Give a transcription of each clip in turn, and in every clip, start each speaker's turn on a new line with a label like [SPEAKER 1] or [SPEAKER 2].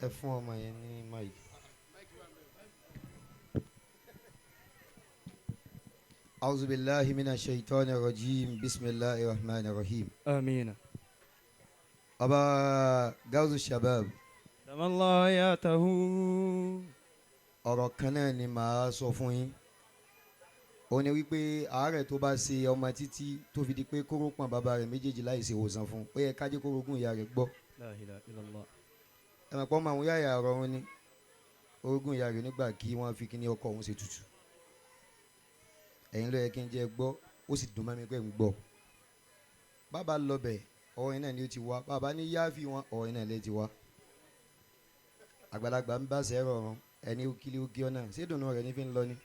[SPEAKER 1] Ẹ fún ọmọ yẹn ní mic. أعوذ بالله من الشيطان الرجيم بسم الله الرحمن الرحيم.
[SPEAKER 2] آمين.
[SPEAKER 1] Ọba Gawsu Shabab.
[SPEAKER 2] دام الله حياته.
[SPEAKER 1] Ọ̀rọ̀ kan náà ni màá sọ fún yín, ó ní wípé àárẹ̀ tó bá ṣe ọmọ títí tó fi di pé kóró pọ̀n bàbá rẹ̀ méjèèjì láì ṣe ìwòsàn fún un, ó yẹ kájí kórógùn ìyá rẹ̀ gbọ́.
[SPEAKER 2] لا إله إلا الله.
[SPEAKER 1] Ẹ mọ̀ pé ọmọ àwọn yàyà ọ̀rọ̀ ni orogún ìyá rẹ̀ nígbà kí wọ́n fi kíní ọkọ òun ṣe tutù. Ẹ̀yin ló yẹ kí n jẹ́ gbọ́, ó sì dùn mọ́ mi pé ń gbọ́. Bàbá lọbẹ̀, ọwọ́ yẹn náà ni ó ti wá. Bàbá ní yáàfin wọn, ọwọ́ yẹn náà lè ti wá. Àgbàlagbà ń bá sẹ́rọ̀ ọ̀run ẹni ó kílí ó kí ọ náà ṣé dùnú rẹ̀ ní fi ń lọ ni.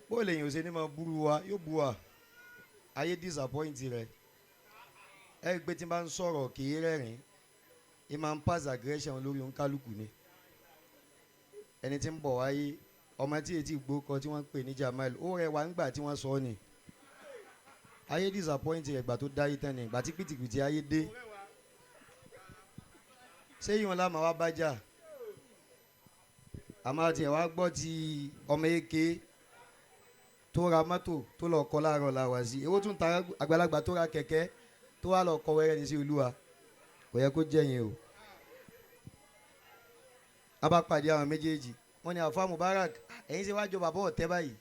[SPEAKER 1] Bó lè yàn ó ṣe ní máa búrú wa, yóò bu wa, ayé disappoint rẹ̀. Ẹ gbé tí n bá ń sọ̀rọ̀ kì í rẹ́rìn, ẹ máa ń pass aggression lórí òǹkálùkù ni. Ẹni tí ń bọ̀ wáyé, ọmọ tí etí gbó kọ tí wọ́n ń pè ní Jamal, ó rẹwà ńgbà tí wọ́n sọ ọ́ ni. Ayé disappoint rẹ̀ gbà tó dáyé tán ni, gbà tí pìtìpìtì ayé dé. Ṣé ìwọ̀n la máa wá bá jà? Àmọ́ tiẹ̀ wá gbọ́ ti ọmọ eke tó ra mọ́tò tó lọ kọ́ láàárọ̀ la wá sí. Èwo tún ta àgbàlagbà tó ra kẹ̀kẹ́ tó wá lọ kọ́ wẹ́rẹ́ ní sí olúwa? Kò yẹ kó jẹ́ yẹn o. A bá pàdé àwọn méjèèjì, wọ́n ní àfa Mubarak, ẹ̀yin ṣe wá jọ bàbá ọ̀tẹ́ báyìí.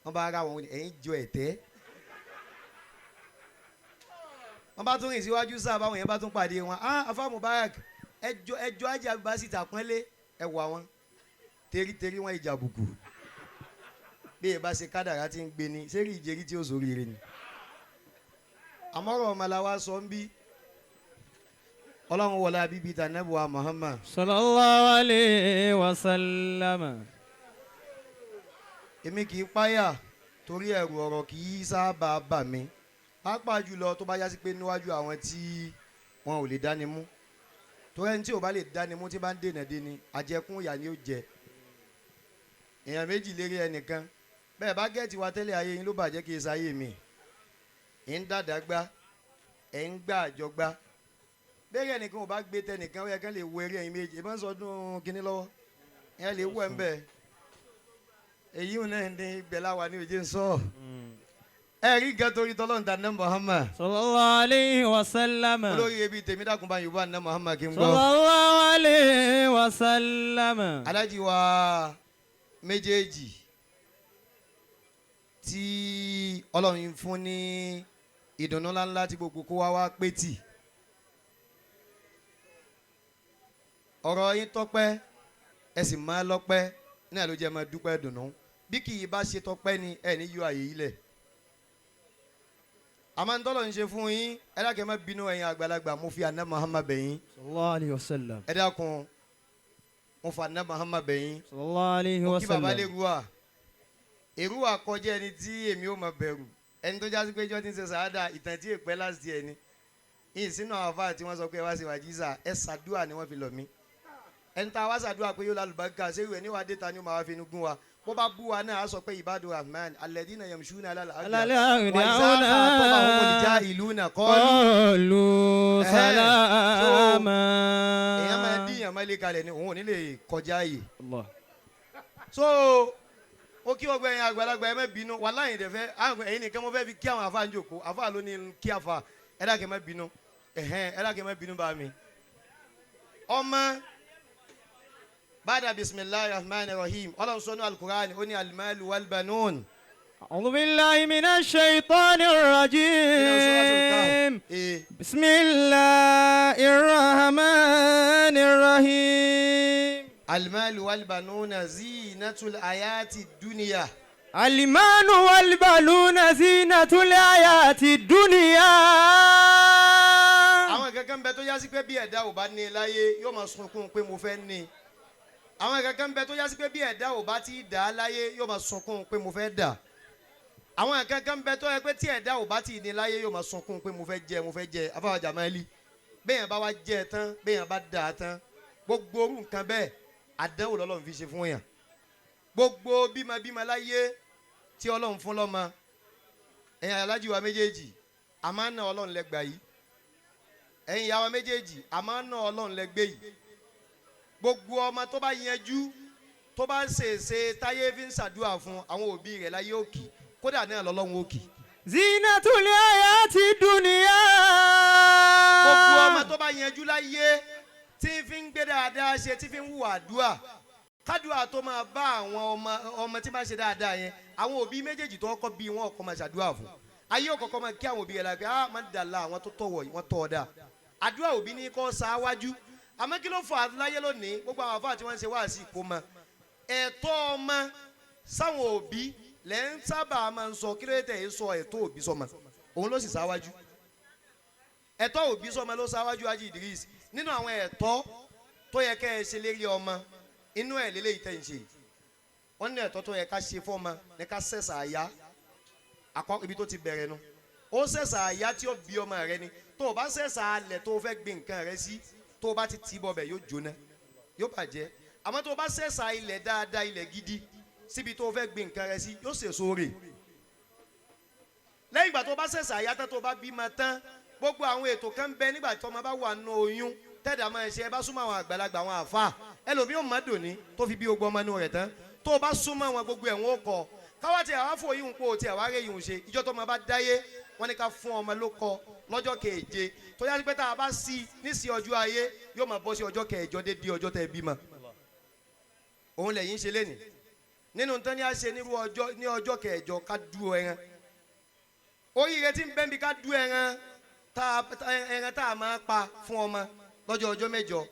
[SPEAKER 1] Wọ́n bá ara wọn, ẹ̀yin jọ ẹ̀tẹ́. Wọ́n bá tún rìn síwájú sáà, báwọn yẹn bá tún pàdé wọn, àfa Mubarak, ẹjọ́ ẹjọ́ ajé abibasi tàpọ́nlé, ẹwà wọn teriteri, wọn ìjà bùkù. Bí ẹ bá ṣe kádàrá ti ń gbé ni sẹ́rí ìjẹ́rí tí ó sóríire ni. Àmọ́rọ̀ ọmọláwa sọ ń bí ọlọ́run wọlé abíbí ta nẹ́bùwá Muhammad.
[SPEAKER 2] صلى الله عليه وسلم.
[SPEAKER 1] Èmi kì í páyà torí ẹ̀rù ọ̀rọ̀ kì í sábà bà mí, pàápàá jùlọ tó bá yá sí pé níwájú àwọn tí wọn ò lè dáni mú, torí ẹni tí ò bá lè dáni mú tí bá ń dènà déni, àjẹkún ìyà ni ó jẹ. Èèyàn méjì lérí ẹnìkan bẹ́ẹ̀ bá gẹ̀ẹ́tì wa tẹ́lẹ̀, ayé yín ló bàjẹ́, kí n sáyé mi ẹ̀ ń dàdá gbá, ẹ̀ ń gbà àjọ gbá. Bẹ́ẹ̀ ẹnìkan ò bá gbé tẹnìkan, ó yẹ kán lè wo eré ẹ̀yin méjì ẹ̀ bá ń sọdún kínní lọ́wọ́, ẹ̀ lè wọ ẹ̀ ń bẹ́ẹ̀. Èyí ò náà ní gbẹ̀lá wa ní òjé ń sọ ẹ rí nǹkan torí tọ́lọ́run ta ní Muhammad.
[SPEAKER 2] صلى الله عليه وسلم.
[SPEAKER 1] Olórí ebi tèmi, dákun bá yorùbá ní Muhammad kí n gbọ́.
[SPEAKER 2] صلى الله عليه وسلم.
[SPEAKER 1] Alájí wa méjèèjì tí ọlọ́run fún ní ìdùnnú ńláńlá tí gbogbo kó wá wá pé tì, ọ̀rọ̀ yín tọ́pẹ́, ẹ sì máa lọ́pẹ́ náà ló jẹ́ máa dúpẹ́ dùnnú. Bí kì í bá ṣe tọ́pẹ́ ni ẹ ní yọ àyè yìí lẹ̀. Àmọ́ ń tọ́lọ̀ ń ṣe fún yín, ẹ dákẹ́ má bínú, ẹ̀yin àgbàlagbà, mo fi àná Muhammad bẹ̀ yín.
[SPEAKER 2] صلى الله عليه وسلم.
[SPEAKER 1] Ẹ dákun, mo fi àná Muhammad bẹ̀ yín.
[SPEAKER 2] صلى الله عليه
[SPEAKER 1] Mo kí baba lè
[SPEAKER 2] وسلم.
[SPEAKER 1] ruwa èrúwà kọjá ẹni tí èmi ò máa bẹ̀rù, ẹni tó jásí pé jọ́ ti ń ṣe sàádà ìtàn tí èpẹ́ láti ẹni yìí sínú àwọn afáà tí wọ́n sọ pé ẹ wá ṣe wàjísà, ẹ ṣàdúà ni wọ́n fi lọ̀ mí. Ẹni tá a wá ṣàdúà pé yóò lálùbáríkà ṣé ìwé níwájú déta ni ó máa wá finú gún wa. Bó bá bú wa náà, á sọ pé ibadu rahman alladhina yamshuna ala al-ardi
[SPEAKER 2] على الأرض
[SPEAKER 1] wa iza khatabahumul jahiluna qalu
[SPEAKER 2] قالوا سلاما.
[SPEAKER 1] Èèyàn máa díyàn mọ́lẹ̀ kalẹ̀ ni òun ò ní lè kọjá yìí.
[SPEAKER 2] الله.
[SPEAKER 1] So ó kí ọgbẹ yẹn, àgbàlagbà, ẹ má bínú, wàláhì dẹfẹ ẹ̀yin nìkan mo fẹ́ fi kí àwọn afa ń jòkó. Afa ló ní kí afa, ẹ dákẹ́ má bínú, ẹhẹn, ẹ dákẹ́ má bínú bá mi. Ọmọ bàdà bisimilahi rahman rahim, ọlọ́run sọ́nù alukur'an, ó ní alimalu walbanun.
[SPEAKER 2] أعوذ بالله من الشيطان الرجيم.
[SPEAKER 1] Ee.
[SPEAKER 2] بسم الله الرحمن الرحيم.
[SPEAKER 1] Alimalu walbanuna zinatul ayati dunya.
[SPEAKER 2] المال والبنون زينة الحياة الدنيا.
[SPEAKER 1] Àwọn kankan bẹ tó yásí pé bí ẹ̀dá ò bá ní i láyé, yóò máa sunkún pé mo fẹ́ ní i. Àwọn kankan bẹ tó yásí pé bí ẹ̀dá ò bá ti dà á láyé, yóò máa sunkún pé mo fẹ́ dà. Àwọn kankan bẹ tó yẹ pé tí ẹ̀dá ò bá ti ní i láyé, yóò máa sunkún pé mo fẹ́ jẹ, mo fẹ́ jẹ. Afáwọn Jamali, bẹ́ẹ̀ bá wá jẹ tán, bẹ́ẹ̀ bá dà á tán, gbogbo orú nǹkan bẹ́ẹ̀, àdánwò lọ́lọ́run fi ṣe fún yàn. Gbogbo bímọ láyé tí Ọlọ́run fún lọ́mọ, ẹ̀yin alájí wa méjèèjì, àmánà Ọlọ́run lẹ́gbàá yìí. Ẹ̀yin ìyá wa méjèèjì, àmọ́ náà Ọlọ́run lẹ gbé yìí. Gbogbo ọmọ tó bá yanjú, tó bá ṣèṣe táyé fi ń ṣàdúrà fún àwọn òbí rẹ̀ láyé òkì, kódà náà lọ́lọ́run òkì.
[SPEAKER 2] زينة الحياة الدنيا.
[SPEAKER 1] Gbogbo ọmọ tó bá yanjú láyé, tí ń fi ń gbé dáadáa ṣe, tí fi ń hùwà àdúà, kádùá tó máa bá àwọn ọmọ, ọmọ tí máa ṣe dáadáa yẹn, àwọn òbí méjèèjì tó kọ́ bí wọn kọ́ máa ṣàdúà fún. Ayé òkọ̀kọ́ máa kí àwọn òbí rẹ̀ la pé ah, máa ń dàlá àwọn tó tọ̀wọ̀ yìí, wọ́n tọ̀ ọ́ dáa. Àdúrà òbí ní kọ́ sáwájú. Àmọ́ kí ló fà á láyé lónìí, gbogbo àwọn àfáà tí wọ́n ń ṣe wáàsí ìkómọ, ẹ̀tọ́ ọmọ sáwọn òbí lẹ́ ń sábà máa ń sọ. Kí ló dé tẹ̀ ẹ́ sọ ẹ̀tọ́ òbí sọmọ? Òun ló sì sáwájú. Ẹ̀tọ́ òbí sọmọ ló sáwájú. Haji Idris, nínú àwọn ẹ̀tọ́ tó yẹ kẹ́ ẹ ṣe lérí ọmọ, inú ẹ̀ lélẹ́yìí tẹ̀ ń ṣe yìí. Wọ́n ní ẹ̀tọ́ tó yẹ ká ṣe fọ́mọ ní ká sẹ̀sà àyà akọ. Ibi tó ti bẹ̀rẹ̀ nu, ó sẹ̀sà àyà tí ó bí ọmọ rẹ ni. Tó o bá sẹ̀sà alẹ̀ tó o fẹ́ gbin nǹkan rẹ sí, tó o bá ti tì í bọ̀bẹ̀, yóò jóná, yóò bàjẹ́. Àmọ́ tó o bá sẹ̀sà ilẹ̀ dáadáa, ilẹ̀ gidi síbi tó o fẹ́ gbin nǹkan rẹ sí, yóò sèso rè. Lẹ́yìn ìgbà tó o bá sẹ̀sà àyà tán, tó o bá bímọ tán, gbogbo àwọn ètò kan ń bẹ nígbà tí ọmọ bá wà nù oyún tẹ́dà máa ṣe. Ẹ bá súnmọ́ àwọn àgbàlagbà, àwọn àfa, ẹlòmíì ò má dòní tó fi bí ogun ọmọ inú rẹ̀ tán. Tó o bá súnmọ́ wọn, gbogbo ẹ̀ wọ́n kọ káwá tí àwa fò yíhun kó o tí àwa rẹ̀ yíhun ṣe. Ìjọ tó ọmọ bá dáyé, wọ́n ní ká fún ọmọ ló kọ lọ́jọ́ keje, tó yá sí pé tá a bá sí ní sí ọjọ́ ayé, yóò máa bọ́ sí ọjọ́ kẹjọ dédé ọjọ́ tẹ́ bímọ. Òun lẹ́yìn ṣe lénìí. Nínú tán ní a ṣe nírú ọjọ́ ní ọjọ́ kẹjọ, ká du ẹran. Oríire tí ń bẹ́ẹ̀ bí ká du ẹran tá ẹran tá a máa pa fún ọmọ lọ́jọ́ ọjọ́ mẹ́jọ,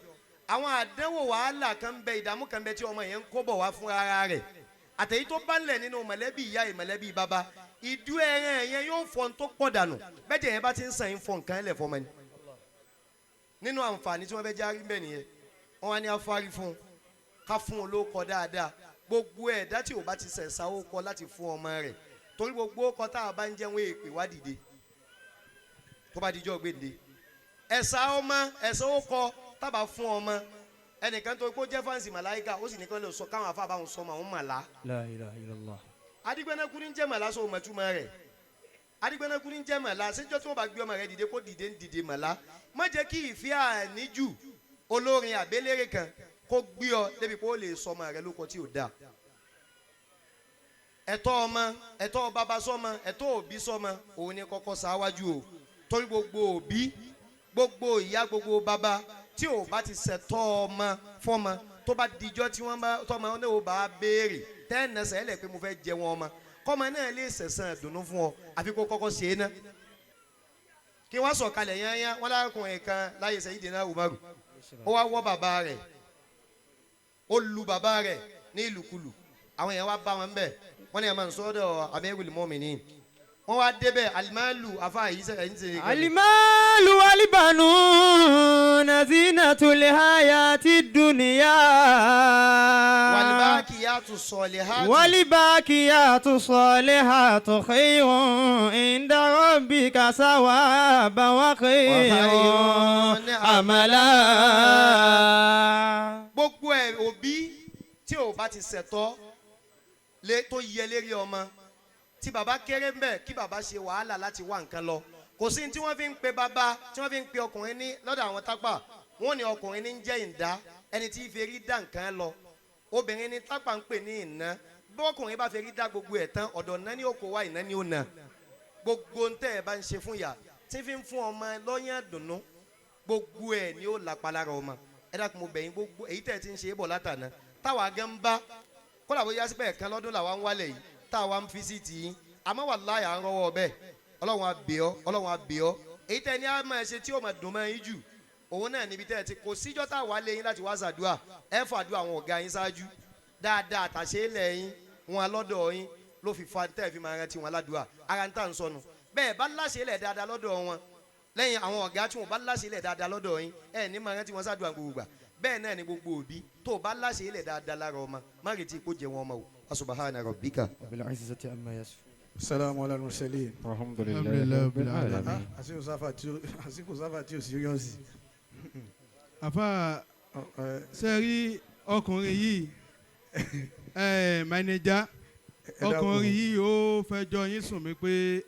[SPEAKER 1] àwọn àdánwò, wàhálà kan bẹ, ìdààmú kan bẹ tí ọmọ yẹn ń kó bọ̀ wá fún ara rẹ̀, àtẹ̀yí tó bá ń lẹ̀ nínú mọ̀lẹ́bí ìyá, ìmọ̀lẹ́bí bàbá. Ìdú ẹran yẹn yóò fọ́n tó pọ̀ dànù. Bẹ́ẹ̀ yẹn bá ti ń sàn yín, fọ nǹkan ẹlẹ̀ fọmọ ni. Nínú àǹfààní tí wọ́n fẹ́ járí bẹ́ẹ̀ nìyẹn. Wọ́n wá ní afárí fún un, ká fún un lóko dáadáa. Gbogbo ẹ̀dá tí ò bá ti sẹ̀sà ó kọ láti fún ọmọ rẹ̀, torí gbogbo ó kọ tá a bá ń jẹun èèpè wá dìde tó bá dijọ́ gbèǹde. Ẹ̀sà ọmọ, ẹ̀sà ó kọ tábà fún ọmọ ẹnìkan tó kó jẹ́ fáǹsì màláìka, ó sì ní kí wọ́n lè sọ káwọn afá báwọn sọmọ àwọn màlá.
[SPEAKER 2] La ilaha illallah.
[SPEAKER 1] Adigbẹ́nẹ́kú ní jẹ́ màlá, sọ òmùtúmọ̀ rẹ̀. Adigbẹ́nẹ́kú ní jẹ́ màlá. Síjọ́ tí wọ́n bá gbé ọmọ rẹ̀ dìde, kó dìde ń dìde màlá. Má jẹ́ kí ìfẹ́ àníjù olórin àbélérè kan kó gbé ọ débi kó lè sọ ọmọ rẹ lóko tí ò dáa. Ẹ̀tọ́ ọmọ, ẹ̀tọ́ bàbá sọ́mọ, ẹ̀tọ́ òbí sọ́mọ, òun ni kọ́kọ́ sáwájú o, torí gbogbo òbí, gbogbo ìyá, gbogbo bàbá tí ò bá ti ṣẹ̀tọ́ ọmọ fọ́mọ, tó bá dijọ́ tí wọ́n bá tọ́mọ náà ó bá béèrè tẹ́ẹ̀nà sẹ́lẹ̀ pé mo fẹ́ jẹ wọn ọmọ, kọ́mọ náà lè sẹ̀sán dùnú fún ọ, àfi kó kọ́kọ́ ṣe é ná. Kí wọ́n sọ̀kalẹ̀ yányá. Wọ́n lárakùnrin kan láyé Sayyidina Umaru, ó wá wọ́ bàbá rẹ̀, ó lu bàbá rẹ̀ ní ìlùkulù. Àwọn èèyàn wá bá wọn bẹ̀, wọ́n ní ẹ̀ máa ń sọ́dọ̀ Amirul Mu'minin. Wọ́n wá débẹ̀, alimalu afa yìí sẹ́ ẹ̀yìn sẹ́.
[SPEAKER 2] المال والبنون زينة الحياة الدنيا.
[SPEAKER 1] والباقيات الصالحات.
[SPEAKER 2] والباقيات الصالحات خير عند ربك ثوابا وخير أملا.
[SPEAKER 1] Gbogbo ẹ òbí tí ò bá ti ṣẹ̀tọ́ lé tó yẹ lérí ọmọ, tí bàbá kéré ń bẹ, kí bàbá ṣe wàhálà láti wá nǹkan lọ. Kò sí ní tí wọ́n fi ń pe bàbá, tí wọ́n fi ń pe ọkùnrin ní lọ́dọ̀ àwọn tápà. Wọ́n ní ọkùnrin ní ń jẹ́ ìdá, ẹni tí í ferí dá nǹkan lọ. Obìnrin ní tápà ń pè ní ìná. Bí ọkùnrin bá ferí dá gbogbo ẹ̀ tán, ọ̀dọ̀ ìná ní òkò wá, ìná ní ó nà. Gbogbo ń tẹ́ ẹ bá ń ṣe fún ìyá tí fi ń fún ọmọ lọ́yàn dùnú, gbogbo ẹ̀ ni ó lapa lára ọmọ. Ẹ dákun, mo bẹ̀ yín, gbogbo èyí tẹ́ ẹ ti ń ṣe é bọ̀ látàná, táwa gan ń bá kódà bóyá sípẹ̀ ẹ̀kan lọ́dún làwa ń wálẹ̀ yìí, táwa ń fi sí tì yín. Àmọ́ wàláhì, à ń rọwọ́ bẹ́ẹ̀. Ọlọ́run á bẹ̀ ọ́, Ọlọ́run á bẹ̀ ọ́. Èyí tẹ́ ẹ ní á máa ṣe tí ó máa dùn mọ́ yín jù, òun náà níbi tẹ́ ẹ ti kò síjọ́ táwa lé yín láti wá ṣàdúà. Ẹ fàdúà àwọn ọ̀gá yín ṣáájú dáadáa, àtàṣe ilẹ̀ yín wọn lọ́dọ̀ yín ló fi fa tẹ́ ẹ fi máa rántí wọn ládùúà. Ara ń tà ń sọnù bẹ́ẹ̀ bá láṣẹ ilẹ̀ dáadáa lọ́dọ̀ wọn lẹ́yìn àwọn ọ̀gá tí wọn bá láṣẹ ilẹ̀ dáadáa lọ́dọ̀ yín, ẹ ní máa rántí wọn ṣàdúà gbogbo gbà. Bẹ́ẹ̀ náà ni gbogbo òbí tó o bá láṣẹ ilẹ̀ dáadáa lára ọmọ, má retí kó jẹ wọn ọmọ o. Subhana rabbika.
[SPEAKER 2] بالعزة عما يصفون.
[SPEAKER 3] السلام على المرسلين.
[SPEAKER 4] الحمد
[SPEAKER 5] لله
[SPEAKER 4] لله
[SPEAKER 5] رب
[SPEAKER 4] رب
[SPEAKER 5] العالمين.
[SPEAKER 4] العالمين.
[SPEAKER 3] Àsìkò sáfà tí ó àsìkò sáfà tí ó serious.
[SPEAKER 5] Àfa ṣe rí ọkùnrin yìí, ẹ manager, ọkùnrin yìí ó fẹjọ́ yín sùn mí pé